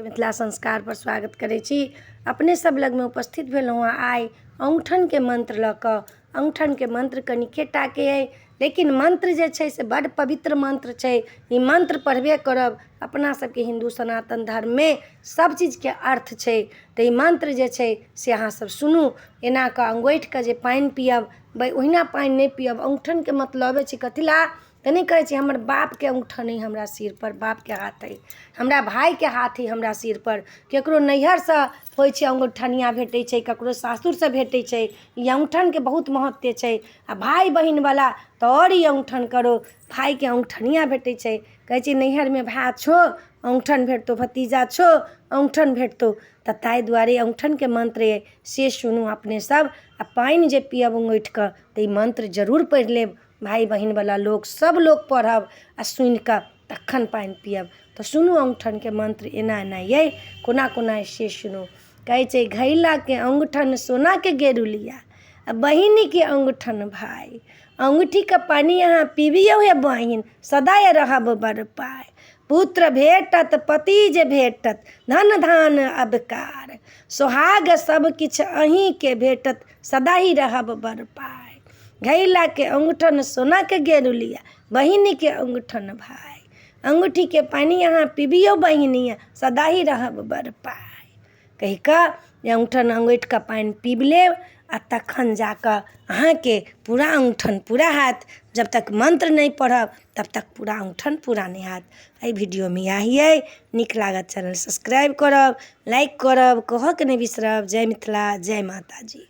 मिथिला संस्कार पर स्वागत करै छी। अपने सब लगमे उपस्थित भेलहुँ हँ आइ औँठनके मंत्र लऽ कऽ। औँठनके मंत्र कनिके टाके अइ, लेकिन मंत्र जे छै से बड्ड पवित्र मंत्र छै। ई मंत्र पढ़बे करब। अपना सबके हिन्दू सनातन धर्ममे सब चीजके अर्थ छै, तऽ ई मंत्र जे छै से अहाँ सब सुनू। एना कऽ अङ्गोठिके जे पानि पियब, ओहिना पानि नहि पियब। औँठनके मतलबे छै कथी लए तऽ नहि कहै छै, हमर बापके औँठन अइ हमरा सिरपर, बापके हाथ अइ, हमरा भायके हाथ अइ हमरा सिरपर। ककरो नैहरसँ होइ छै अङ्गूठनिया भेटै छै, ककरो सासुरसँ भेटै छै। ई औँठनके बहुत महत्व छै। आ भाय बहिनवला तऽ आओर ई औँठन करो, भायके औँठनिया भेटै छै। कहै छै नैहरमे भाय छौ औँठन भेटतौ, भतीजा छौ औँठन भेटतौ। तऽ ताहि दुआरे औँठनके मन्त्र अइ से सुनू अपने सब। आ पानि जे पियब अङ्गूठि कऽ तऽ ई मन्त्र जरूर पढ़ि लेब। भाय बहिनवला लोक सब लोक पढ़ब आ सुनि कऽ तखन पानि पियब। तऽ सुनू औँठनके मन्त्र एना एना अइ, कोना कोना अइ से सुनू। कहै छै घैलाके अङ्गूठन सोनाके गेरुलिया आ बहिनके अङ्गूठन भाय, अङ्गूठीके पानि अहाँ पीबियौ हे बहिन, सदाय रहब बड़ पाय। पुत्र भेटत, पति जे भेटत, धन धान अबकार, सोहाग सब किछु अहीँके भेटत, सदा ही रहब बड़ पाय। घैलाके अङ्गूठन सोनाके गेरुलिया, बहिनके अङ्गूठन भाय, अङ्गूठीके पानि अहाँ पीबियौ बहिनिया, सदा ही रहब बड़ पाय। कहि कऽ जे अङ्गूठन अङ्गूठिके पानि पीब लेब आ तखन जा कऽ अहाँके पूरा अङ्गूठन पूरा हैत। जब तक मन्त्र नहि पढ़ब तब तक पूरा अङ्गूठन पूरा नहि हैत। एहि वीडियोमे इएह अइ। नीक लागत चैनल सब्सक्राइब करब, लाइक करब, कहऽके नहि बिसरब। जय मिथिला, जय माताजी।